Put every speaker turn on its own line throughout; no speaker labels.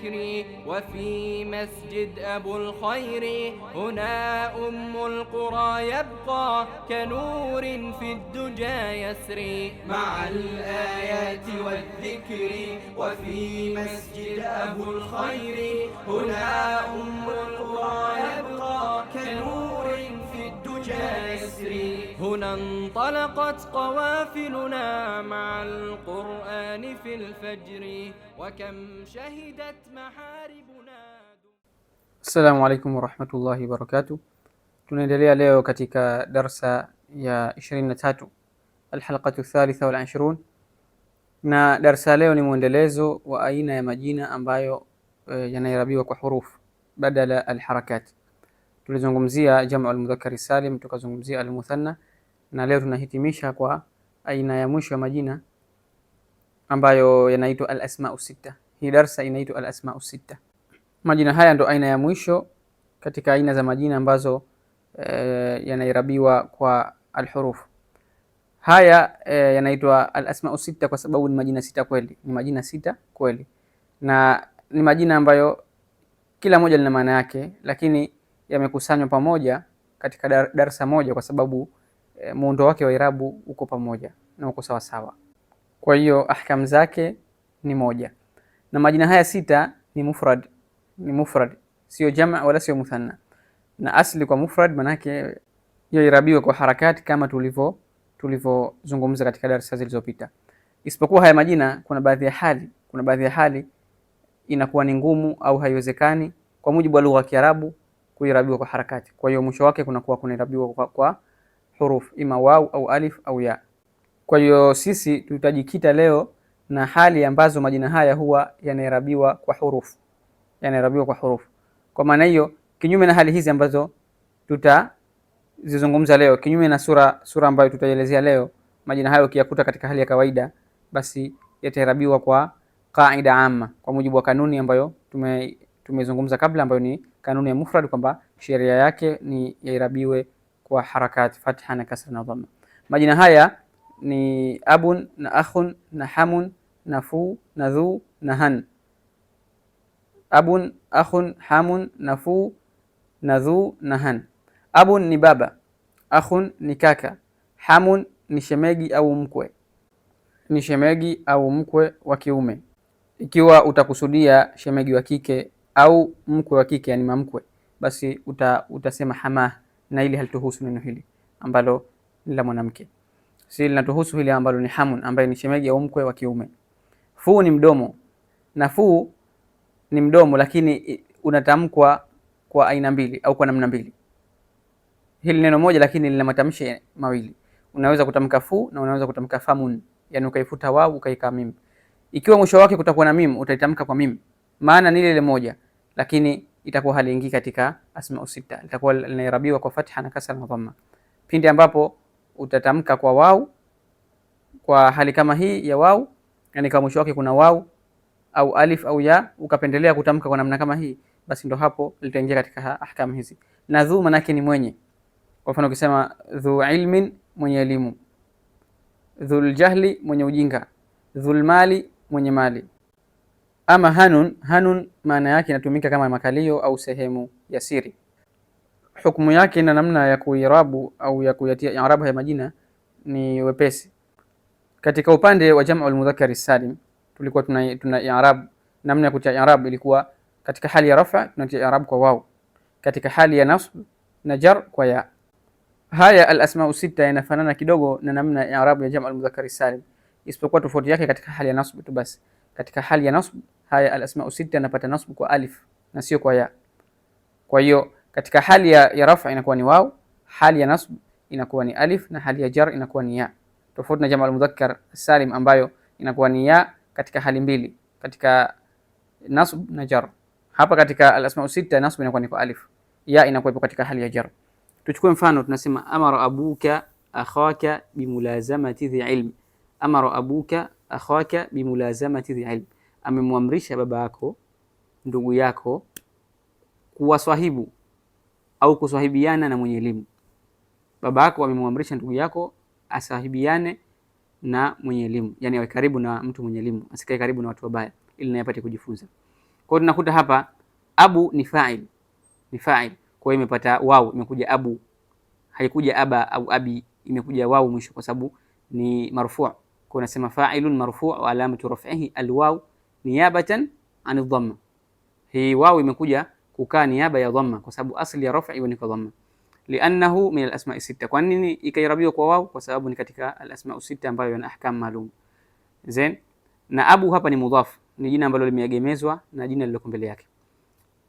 الذكر وفي مسجد أبو الخير هنا أم القرى يبقى كنور في الدجى يسري مع الآيات والذكر وفي مسجد أبو الخير هنا أم القرى يبقى كنور في الدجى يسري هنا انطلقت قوافلنا مع القرآن في الفجر وكم شهدت محاربنا.
Assalamu alaikum warahmatullahi wabarakatuh. Tunaendelea leo katika darsa ya 23, alhalqatu thalitha wal 20, na darsa leo ni mwendelezo wa aina ya majina ambayo yanairabiwa kwa huruf badala alharakat. Tulizungumzia jamu almudhakkari salim, tukazungumzia almuthanna, na leo tunahitimisha kwa aina ya mwisho ya majina ambayo yanaitwa alasmau sita. Hii darsa inaitwa alasmau sita. Majina haya ndo aina ya mwisho katika aina za majina ambazo yanairabiwa kwa alhuruf. Haya yanaitwa alasmau sita kwa sababu ni majina sita kweli, ni majina sita kweli, na ni majina ambayo kila moja lina maana yake, lakini yamekusanywa pamoja katika darsa moja kwa sababu muundo wake wa irabu uko pamoja na uko sawa sawa. Kwa hiyo ahkam zake ni moja, na majina haya sita ni mufrad, ni mufrad, sio jama wala sio muthanna. Na asli kwa mufrad manake yairabiwe kwa harakati kama tulivyozungumza katika darasa zilizopita. Isipokuwa haya majina, kuna baadhi ya hali inakuwa ni ngumu au haiwezekani kwa mujibu wa lugha ya Kiarabu kuirabiwa kwa harakati. Kwa hiyo mwisho wake kunakuwa kunairabiwa kwa huruf, ima wau au alif au ya. Kwa hiyo sisi tutajikita leo na hali ambazo majina haya huwa yanairabiwa kwa huruf, yanairabiwa kwa huruf. Kwa maana hiyo, kinyume na hali hizi ambazo tutazizungumza leo, kinyume na sura ambayo tutaielezea leo, majina hayo ukiyakuta katika hali ya kawaida, basi yatairabiwa kwa qaida amma, kwa mujibu wa kanuni ambayo tumezungumza kabla, ambayo ni kanuni ya mufrad, kwamba sheria yake ni yairabiwe kwa harakati fatha na kasra na dhamma. Majina haya ni abun na akhun na hamun na fu na dhu na han. Abun, akhun, hamun na fu na dhu na han. Abun ni baba, akhun ni kaka, hamun ni shemegi au mkwe, ni shemegi au mkwe wa kiume. Ikiwa utakusudia shemegi wa kike au mkwe wa kike, yani mamkwe, basi utasema hamah, na ili halituhusu neno hili ambalo ni la mwanamke, si linatuhusu hili ambalo ni hamun, ambaye ni shemegi au mkwe wa kiume. Fu ni mdomo, na fu ni mdomo, lakini unatamkwa kwa aina mbili au kwa namna mbili. Hili neno moja, lakini lina matamshi mawili. Unaweza kutamka fu na unaweza kutamka famun, yani ukaifuta wau ukaika mim. Ikiwa mwisho wake kutakuwa na mim, utaitamka kwa mim, maana ni ile moja, lakini itakuwa haliingii katika asmau sita, litakuwa linairabiwa kwa fatha na kasra na dhamma. Pindi ambapo utatamka kwa wau, kwa hali kama hii ya wau, yani kama mwisho wake kuna wau au alif au ya, ukapendelea kutamka kwa namna kama hii, basi ndo hapo litaingia katika ahkamu hizi. Na dhu manake ni mwenye. Kwa mfano ukisema dhu ilmin, mwenye elimu, dhul jahli, mwenye ujinga, dhul mali, mwenye mali. Ama hanun, hanun maana yake inatumika kama makalio au sehemu ya siri. Hukumu yake na namna ya kuirabu au ya kuyatia i'rabu ya majina ni wepesi. Katika upande wa jamu al-mudhakkar salim tulikuwa tuna i'rab, namna ya kutia i'rab ilikuwa katika hali ya rafa tunatia i'rab kwa wau, katika hali ya nasb na jar kwa ya. Haya al-asmau sita yanafanana kidogo na namna ya i'rab ya jamu al-mudhakkar salim, isipokuwa tofauti yake katika hali ya nasb tu basi. Katika hali ya nasb haya al-asmau sita yanapata nasb kwa alif na sio kwa ya. Kwa hiyo katika hali ya rafa inakuwa ni wau, hali ya nasb inakuwa ni alif na hali ya jar inakuwa ni ya, tofauti na jamu al-mudhakkar salim ambayo inakuwa ni ya katika hali mbili, katika nasb na jar. Hapa katika al-asmau sita nasb inakuwa ni kwa alif, ya inakuwa ipo katika hali ya jar. Tuchukue mfano, tunasema amara abuka akhaka bimulazamati dhi ilm. Amara abuka akhaka bimulazamati dhi ilm, amemwamrisha baba yako ndugu yako kuwaswahibu au kuswahibiana na mwenye elimu. Baba yako amemwamrisha ndugu yako asahibiane na mwenye elimu, yani awe karibu na mtu mwenye elimu, asikae karibu na watu wabaya, ili naye apate kujifunza. Kwa hiyo tunakuta hapa abu ni fa'il, ni fa'il. Kwa hiyo imepata wau, imekuja abu, haikuja aba au abi, imekuja wau mwisho kwa sababu ni marfu'. Kwa nasema fa'ilun marfu' wa alamatu raf'ihi alwaw niyabatan an dhamma. Hii wau imekuja kukaa niaba ya dhamma kwa sababu asli ya raf'i ni kwa dhamma. Liannahu min alasma'i sita. Kwa nini ikairabiwa kwa wau? Kwa sababu ni katika alasma'u sita ambayo yana ahkam maalum. Zain na abu hapa ni mudhaf, ni jina ambalo limeegemezwa na jina lililoko mbele yake.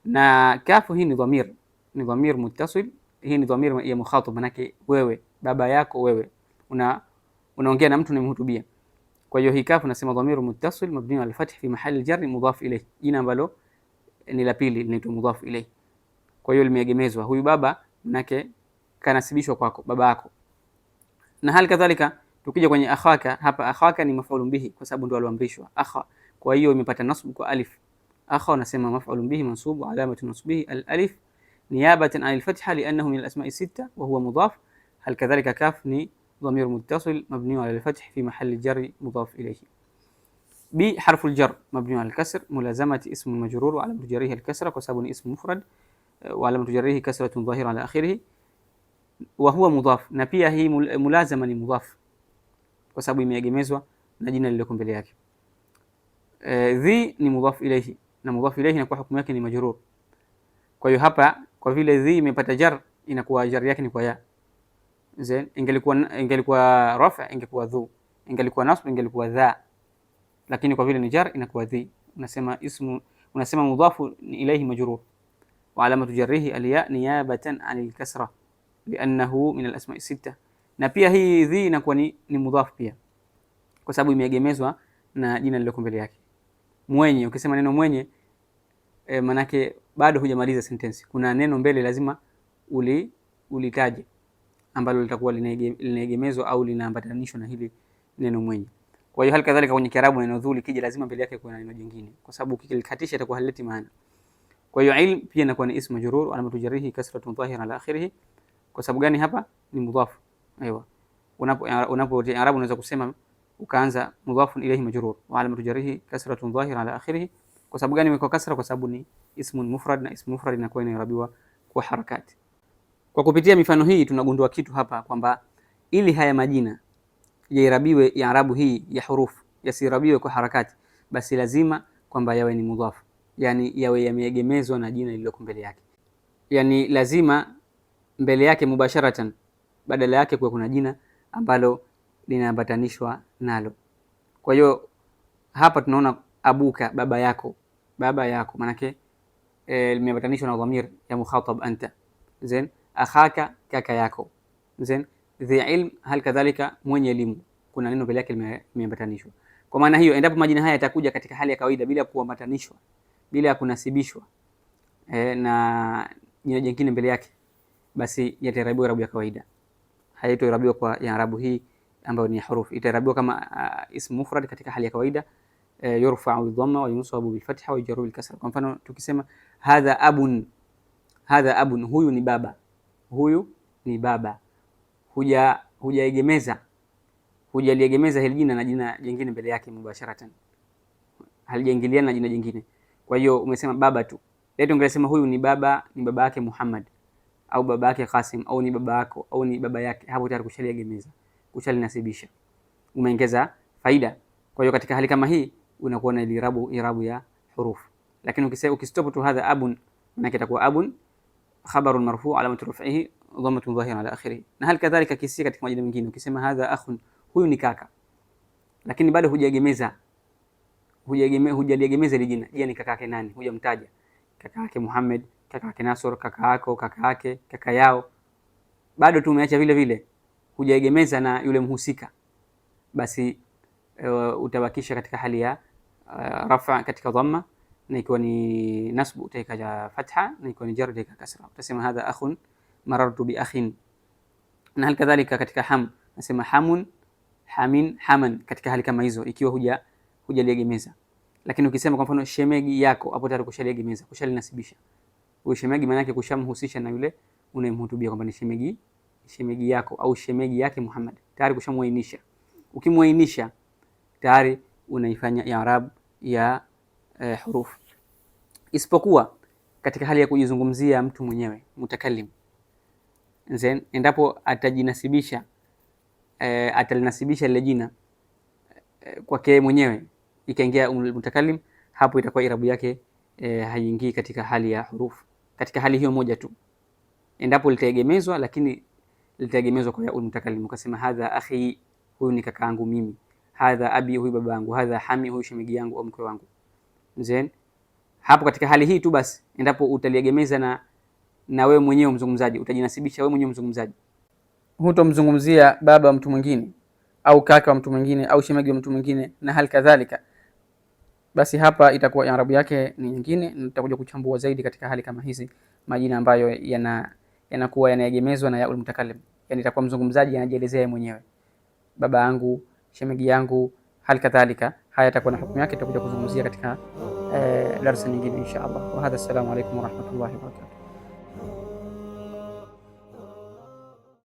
Na kafu hii ni dhamir, ni dhamir muttasil. Hii ni dhamir ya mukhatab, manake wewe, baba yako wewe, unaongea na mtu unamhutubia. Kwa hiyo hii kafu nasema dhamiru muttasil mabni ala al-fath fi mahali al-jar mudhaf ilayh, jina ambalo ni la pili linaitwa mudhaf ilayh. Kwa hiyo limeegemezwa huyu baba, manake kanasibishwa kwako, baba yako. Na hali kadhalika tukija kwenye akhaka hapa, akhaka ni maf'ulun bihi kwa sababu ndio alioamrishwa akha. Kwa hiyo imepata nasb kwa alif. Akha unasema maf'ulun bihi mansub alamatu nasbihi al-alif niyabatan an al-fatha li'annahu min al-asma'i sita wa huwa mudhaf. Hal kadhalika kaf ni ضمير متصل مبني على الفتح في محل الجر مضاف إليه. ب حرف الجر مبني على الكسر ملازمة اسم مجرور وعلامة جره الكسرة وسبب اسم مفرد وعلامة جره كسرة ظاهرة على آخره وهو مضاف. Na pia hii mulazama ni mudhaf kwa sababu imeegemezwa na jina lililoko mbele yake. Dhi ni mudhaf ilayhi na mudhaf ilayhi inakuwa hukumu yake ni majrur. Kwa hiyo hapa kwa vile dhi imepata jar inakuwa jar yake ni kwa ya. Zain ingelikuwa rafa ingekuwa dhu, ingelikuwa nasb ingelikuwa dha, lakini kwa vile ni jar inakuwa dhi. Unasema ismu, unasema mudhafu ilayhi majrur wa alamatu jarrihi alya niyabatan anil kasra liannahu min alasma'i sita. Na pia hii dhi inakuwa ni mudhaf pia kwa sababu imeegemezwa na jina lililoko mbele yake. Mwenye, ukisema neno mwenye manake bado hujamaliza sentence, kuna neno mbele lazima ulitaje ambalo litakuwa linaegemezwa au linaambatanishwa na hili neno mwenye. Kwa hiyo hali kadhalika kwenye Kiarabu neno dhu likija lazima mbele yake kuna neno jingine, kwa sababu ukilikatisha itakuwa halileti maana. Kwa hiyo ilm pia inakuwa ni ismu majrur alamatu jarrihi kasratun dhahira ala akhirih. Kwa sababu gani? Hapa ni mudhaf. Aiwa, unapo Arabu unaweza kusema ukaanza mudhafun ilayhi majrur wa alamatu jarrihi kasratun dhahira ala akhirih. Kwa sababu gani imekuwa kasra? Kwa sababu ni ismun mufrad na ismu mufrad inakuwa inairabiwa kwa harakati. Kwa kupitia mifano hii tunagundua kitu hapa kwamba ili haya majina yairabiwe i'rabu hii ya hurufu, yasirabiwe kwa harakati, basi lazima kwamba yawe ni mudhaf, yani yawe yameegemezwa na jina lililoko mbele yake, yani lazima mbele yake mubasharatan, badala yake kuwe kuna jina ambalo linaambatanishwa nalo. Kwa hiyo hapa tunaona abuka, baba yako, baba yako manake limeambatanishwa na dhamir ya mukhatab anta. Zain akhaka, kaka yako. Zain dhi ilm, hal kadhalika mwenye elimu, kuna neno mbele yake limeambatanishwa. Kwa maana hiyo, endapo majina haya yatakuja katika hali ya kawaida bila kuambatanishwa, bila ya kunasibishwa na jina jingine mbele yake, basi yatairabiwa irabu ya kawaida, haitoirabiwa kwa i'rabu hii ambayo ni huruf. Itairabiwa kama ismu mufrad katika hali ya kawaida, yurfa'u bidhamma wa yunsabu bilfatha wa yujarru bilkasra. Kwa mfano tukisema hadha abun, hadha abun, huyu ni baba, huyu ni baba, hujaegemeza, hujaliegemeza hili jina na jina jingine mbele yake mubasharatan, halijaingiliana na jina jingine. Kwa hiyo umesema baba tu. Leo ungesema huyu ni baba, ni baba yake Muhammad au baba yake Qasim au ni baba yako au ni baba yake, hapo tayari kushaliegemeza, kushalinasibisha, umeongeza faida. Kwa hiyo katika hali kama hii unakuwa na irabu ya huruf. Lakini ukistop tu hadha abun, maana itakuwa abun khabarun marfu alamatu raf'ihi dhammatun dhahira ala akhirih. Na hali kadhalika kisia katika majina mengine, ukisema hadha akhun, huyu ni kaka, lakini bado hujaegemeza, hujaliegemeza ile jina. Je, ni kaka yake nani? Hujamtaja kaka yake Muhammad, kaka yake Nasr, kaka yako, kaka yake, kaka yao, bado tu umeacha vile vile, hujaegemeza na yule mhusika, basi utabakisha katika hali ya rafa katika dhamma, na ikiwa ni nasbu utaika fatha, na ikiwa ni jar utaika kasra. Utasema hadha akhun, marartu bi akhin. Na hali kadhalika katika ham, nasema hamun, hamin, haman, katika hali kama hizo ikiwa hujaliegemeza. Lakini ukisema kwa mfano shemegi yako, hapo tayari kushaliegemeza, kushalinasibisha. Huyo shemegi maana yake kushamhusisha na yule unayemhutubia kwamba ni shemegi, shemegi yako au shemegi yake Muhammad, tayari kushamwainisha. Ukimwainisha tayari unaifanya i'rab ya huruf. Isipokuwa katika hali ya kujizungumzia mtu mwenyewe mutakallim, then endapo atajinasibisha atalinasibisha lile jina kwake mwenyewe ikaingia mutakallim, hapo itakuwa irabu yake haiingii katika hali ya hurufu, katika hali hiyo moja tu, endapo litaegemezwa, lakini litaegemezwa kwa yaul mutakallim, ukasema hadha akhi, huyu ni kakaangu mimi, hadha abi, huyu babangu, hadha hami, huyu shemegi yangu au mkwe wangu. Then hapo katika hali hii tu basi, endapo utaliegemeza na wewe mwenyewe mzungumzaji, utajinasibisha wewe mwenyewe mzungumzaji, hutomzungumzia baba wa mtu mwingine au kaka wa mtu mwingine au shemegi wa mtu mwingine na hali kadhalika, basi hapa itakuwa i'rabu yake ni nyingine, na tutakuja kuchambua zaidi katika hali kama hizi majina ambayo yanakuwa yanaegemezwa na yaul mutakallim, yani itakuwa mzungumzaji anajielezea yeye mwenyewe, baba yangu, shemegi yangu, hali kadhalika. Haya yatakuwa na hukumu yake, tutakuja kuzungumzia katika darasa nyingine insha Allah. Wa hadha, assalamu alaykum wa rahmatullahi wa barakatuh.